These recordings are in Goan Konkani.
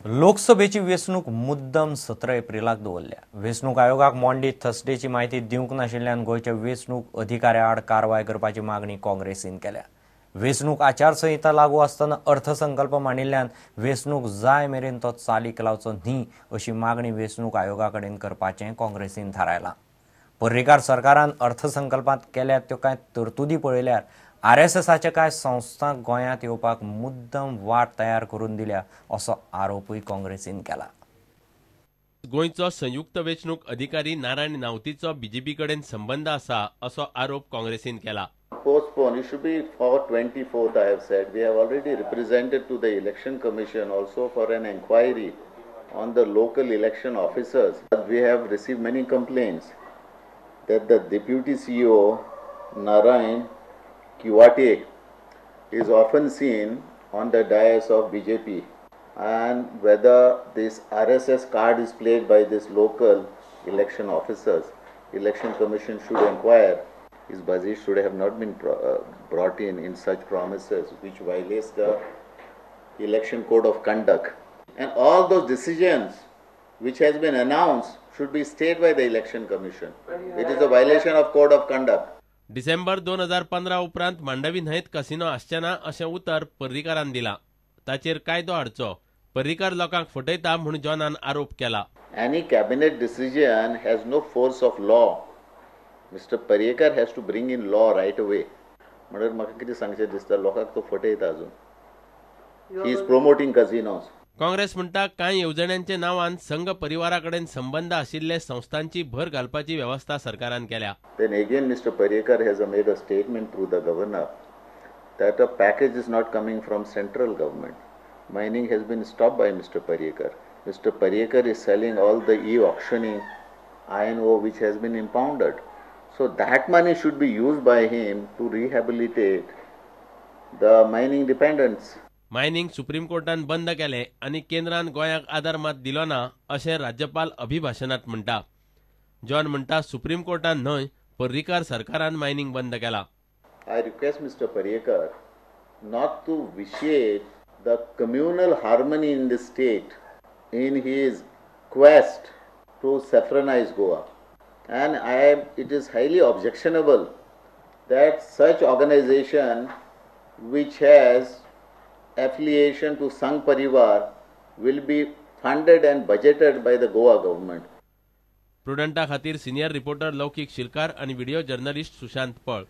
लोकसभेची वेंचणूक मुद्दम 17 एप्रिलाक दवरल्या. वेंचणूक आयोगाक मॉन्डी थर्सडेची म्हायती दिवंक नाशिल्ल्यान गोंयच्या वेंचणूक अधिकाऱ्या आड कारवाय करपाची मागणी काँग्रेसीन केल्या. वेंचणूक आचारसंहिता लागू आसतना अर्थसंकल्प मांडिल्ल्यान वेंचणूक जाय मेरेन तो चालीक लावचो न्ही अशी मागणी वेंचणूक आयोगा कडेन करपाचें काँग्रेसीन थारायलां. पर्रीकार सरकारान अर्थसंकल्पांत केल्यात त्यो कांय तरतुदी पळयल्यार आरएसएसाच्या कांय संस्थांक गोंयांत येवपाक मुद्दम वाट तयार करून दिल्या असो आरोपूय काँग्रेसीन केला. गोंयचो संयुक्त वेंचणूक अधिकारी नारायण नावतीचो बीजेपी कडेन संबंद आसा असो आरोप काँग्रेसीन केला. Postpone, it should be for 24th, I have said. We have already represented to the Election Commission also for an enquiry on the local election officers. We have received many complaints that the Deputy CEO Narayan Kiwate is often seen on the dais of BJP, and whether this RSS card is played by this local election officers, Election Commission should inquire. His budget should have not been brought in such promises which violates the election code of conduct, and all those decisions which has been announced should be stayed by the Election Commission. It is a violation of code of conduct. December 2015 उपरांत मांडवी न्हंयत कसिनो आसचे ना अशें उतर पर्रीकारान दिलां. ताचेर कायदो हाडचो, पर्रीकार लोकांक फटयता म्हूण जॉनान आरोप केला. Any cabinet decision has no force of law. Mister Parrikar has to bring in law right away. म्हणून म्हाका कितें सांगचें दिसता, लोकांक तो फटयता अजून. He is promoting casinos. Congress म्हणटा कांय येवजण्यांच्या नांवान संघ परिवारा कडेन संबंद आशिल्ले संस्थांची भर घालपाची वेवस्था सरकारान केल्या. Then again Mr. Parrikar has made a statement through the governor that a package is not coming from central government. Mining has been stopped by Mr. Parrikar. Mr. Parrikar is selling all the e-auctioning iron ore which has been impounded. So that money should be used by him to rehabilitate the mining dependents. Mining supreme कोर्टान बंद केले आनी केंद्रान गोंयाक आदार मात दिलो ना अशें राज्यपाल अभिभाशणांत म्हणटा. जॉन म्हणटा सुप्रीम कोर्टान न्हय पर्रीकार सरकारान मायनिंग बंद केला. I request Mr. Parrikar not to vitiate the communal harmony in the state in his quest to saffronize Goa. And it is highly objectionable that such organization which has affiliation to Sangh Parivar will be funded and budgeted by the Goa government. प्रुडंटा खातीर सिनियर रिपोर्टर लौकिक शिलकार आणि व्हिडिओ जर्नलिस्ट सुशांत पळ.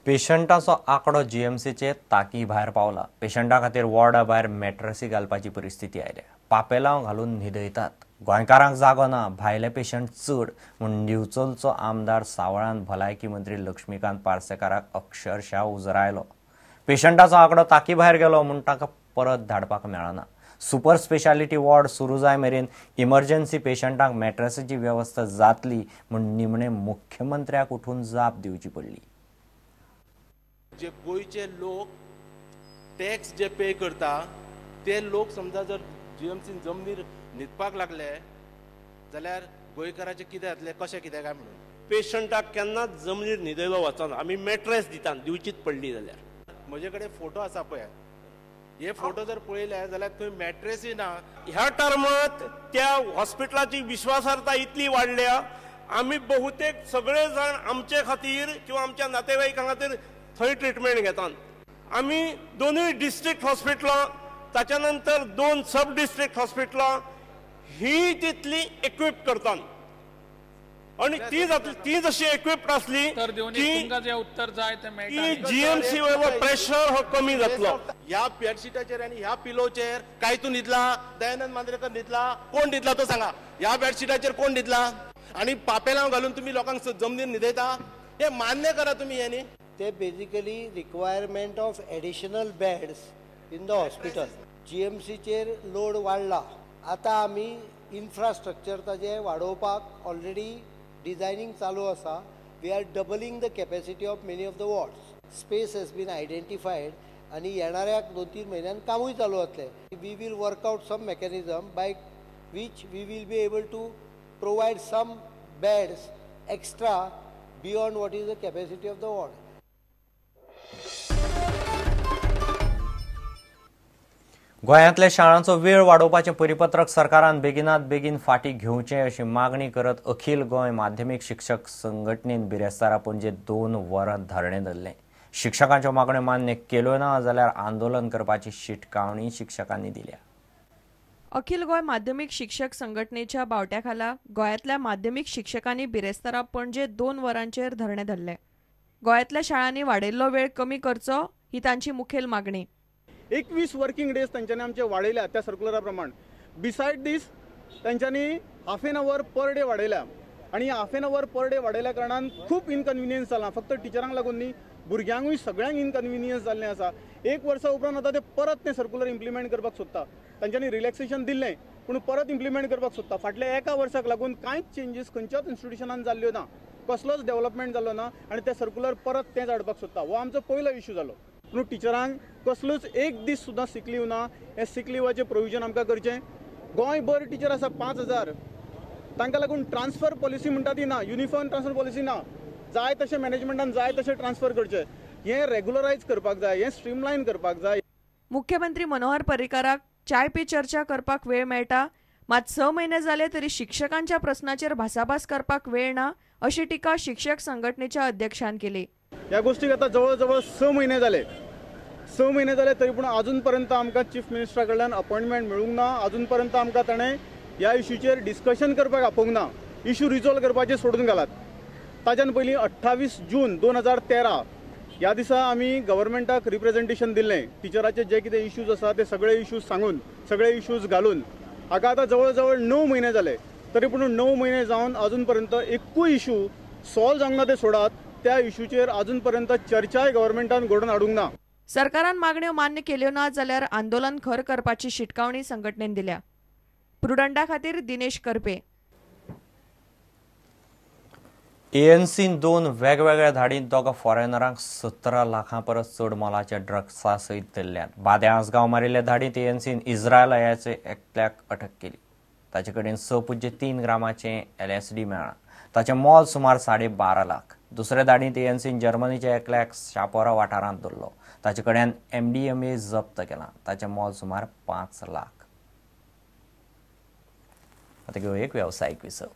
पेशंटाचो आंकडो जीएमसीचे ताकी भायर पावला. पेशंटा खातीर वॉर्डा भायर मॅट्रसी घालपाची परिस्थिती आयल्या. पापेलांव घालून न्हिदयतात. गोंयकारांक जागो ना, भायले पेशंट चड म्हूण दिवचलचो आमदार सावळान भलायकी मंत्री लक्ष्मीकांत पार्सेकाराक अक्षरशः उजरायलो. पेशंटाचो आंकडो ताकी भायर गेलो म्हूण ताका परत धाडपाक मेळना. सुपर स्पेशालिटी वॉर्ड सुरू जाय मेरेन इमर्जन्सी पेशंटांक मॅट्रसीची वेवस्था जातली म्हूण निमणे मुख्यमंत्र्याक उठून जाप दिवची पडली. जे गोंयचे लोक टॅक्स जे पे करता ते लोक समजा जर जीएमसीन जमनीर न्हिदपाक लागले जाल्यार गोंयकाराचें कितें जातलें, कशें कितें काय म्हणून. पेशंटाक केन्नाच जमनीर न्हिदयलो वचना, आमी मॅट्रेस दिता दिवचीच पडली जाल्यार. म्हजे कडेन फोटो आसा पळयात, हे फोटो जर पळयले जाल्यार थंय मॅट्रेसूय ना. ह्या टर्मांत त्या हॉस्पिटलाची विश्वासार्हता इतली वाडल्या, आमी बहुतेक सगळे जाण आमचे खातीर किंवा आमच्या नातेवाईकां खातीर थंय ट्रिटमेंट घेतात. आमी दोनूय डिस्ट्रिक्ट हॉस्पिटलां, ताच्या नंतर 2 सब डिस्ट्रिक्ट हॉस्पिटलां ही तितली इक्विप करतात आनी ती जातली, ती जशी इक्विप्ड आसली की जीएमसी वयलो प्रेशर हो कमी जातलो. ह्या बेडशीटाचेर आनी ह्या पिलोचेर काय तूं न्हिदला, दयानंद मांद्रेकर न्हिदला, कोण न्हिदला तो सांगा. ह्या बेडशीटाचेर कोण न्हिदला आनी पापेलांव घालून तुमी लोकांक जमनीर न्हिदयता, हे मान्य करा तुमी. ह्यांनी ते basically requirement of additional beds in the hospital. जीएमसीचेर load वाडला, आतां आमी इन्फ्रास्ट्रक्चर ताजें वाडोवपाक ऑलरेडी डिझायनींग चालू आसा. We are doubling the capacity of many of the wards. Space has been identified आनी येणाऱ्या 2-3 म्हयन्यान कामूय चालू जातलें. We will work out some mechanism by which we will be able to provide some beds extra beyond what is the capacity of the ward. गोंयांतल्या शाळांचो वेळ वाडोवपाचें परिपत्रक सरकारान बेगिनात बेगीन फाटीं घेवचें अशी मागणी करत अखिल गोंय माध्यमीक शिक्षक संघटनेन बिरेस्तारा पणजे 2 वरां धरणें धरलें. शिक्षकांच्यो मागण्यो मान्य केल्यो ना जाल्यार आंदोलन करपाची शिटकावणी शिक्षकांनी दिल्या. अखिल गोंय माध्यमीक शिक्षक संघटनेच्या बावट्या खाला गोंयांतल्या माध्यमीक शिक्षकांनी बिरेस्तारा पणजे 2 वरांचेर धरणें धरलें. गोंयांतल्या शाळांनी वाडयल्लो वेळ कमी करचो ही तांची मुखेल मागणी. 21 वर्किंग डेज तांच्यांनी आमचे वाडयल्या त्या सर्कुलरा प्रमाण. बिसायड दीस तांच्यांनी half an hour per day वाडयल्या आनी half an hour per day वाडयल्या कारणान खूब इनकन्विनियन्स जालां. फक्त टिचरांक लागून न्ही, भुरग्यांकूय सगळ्यांक इनकन्विनियन्स जाल्लें आसा. 1 वर्सा उपरांत आतां ते परत तें सर्कुलर इम्प्लिमेंट करपाक सोदता. तांच्यांनी रिलॅक्सेशन दिल्लें पूण परत इम्प्लिमेंट करपाक सोदता. फाटल्या 1 वर्साक लागून कांयच चेंजीस खंयच्याच इन्स्टिट्युशनान जाल्ल्यो ना, कसलोच डेव्हलपमेंट जालो ना आनी तें सर्कुलर परत तेंच हाडपाक सोदता. हो आमचो पयलो इशू जालो. पूण टिचरांक कसलोच एक दीस सुद्दां सिक लीव ना. हें सिक लिवाचें प्रोविजन आमकां करचें. गोंयभर टिचर आसा 5000, तांकां लागून ट्रान्सफर पॉलिसी म्हणटा ती ना, युनिफॉर्म ट्रान्सफर पॉलिसी ना. जाय तशें मॅनेजमेंटान जाय तशें ट्रान्सफर करचें. हें रेगुलरायज करपाक जाय, हें स्ट्रीमलायन करपाक जाय. मुख्यमंत्री मनोहर पर्रीकाराक चाय पे चर्चा करपाक वेळ मेळटा, मात 6 म्हयने जाले तरी शिक्षकांच्या प्रस्नाचेर भासाभास करपाक वेळ ना अशी टिका शिक्षक संघटनेच्या अध्यक्षान केली. ह्या गोष्टीक आतां जवळ जवळ 6 म्हयने जाले. 6 म्हयने जाले तरी पूण अजून पर्यंत आमकां चीफ मिनिस्टरा कडल्यान अपॉयंटमेंट मेळूंक ना. अजून पर्यंत आमकां ताणें ह्या इश्यूचेर डिस्कशन करपाक आपोवंक ना. इश्यू रिजॉल्व करपाचें सोडून घालात. ताच्यान पयलीं 28 जून 2013 ह्या दिसा आमी गव्हर्मेंटाक रिप्रेजेंटेशन दिल्लें. टिचराचे जे कितें इश्यूज आसा ते सगळे इश्यूज सांगून, सगळे इश्यूज घालून. हाका आतां जवळ जवळ 9 म्हयने जाले तरी पूण 9 म्हयने जावन अजून पर्यंत एकूय इश्यू सॉल्व जावंक ना. ते सोडात, त्या इश्यूचेर अजून पर्यंत चर्चाय गव्हर्मेंटान घडोवन हाडूंक ना. सरकारान मागण्यो मान्य केल्यो ना जाल्यार आंदोलन खर करपाची शिटकावणी संघटनेन दिल्या. प्रुडंटा खातीर दिनेश करपे. एएनसीन 2 वेगवेगळ्या धाडींत 2 फॉरेनरांक 17 लाखां परस चड मोलाच्या ड्रग्सा सयत धरल्यात. बाद्या आसगांव मारिल्ल्या धाडींत एएनसीन इस्रायलाचे एकल्याक अटक केली. ताचे कडेन 6.3 ग्रामाचें LSD मेळ्ळां. ताचें मोल सुमार 12.5 लाख. दुसऱ्या धाडींत एएनसीन जर्मनीच्या एकल्याक शापोरा वाठारांत धरलो. ताचे कडेन MDMA जप्त केलां. ताचें मोल सुमार 5 लाख. आतां घेवया एक वेवसायीक विसव.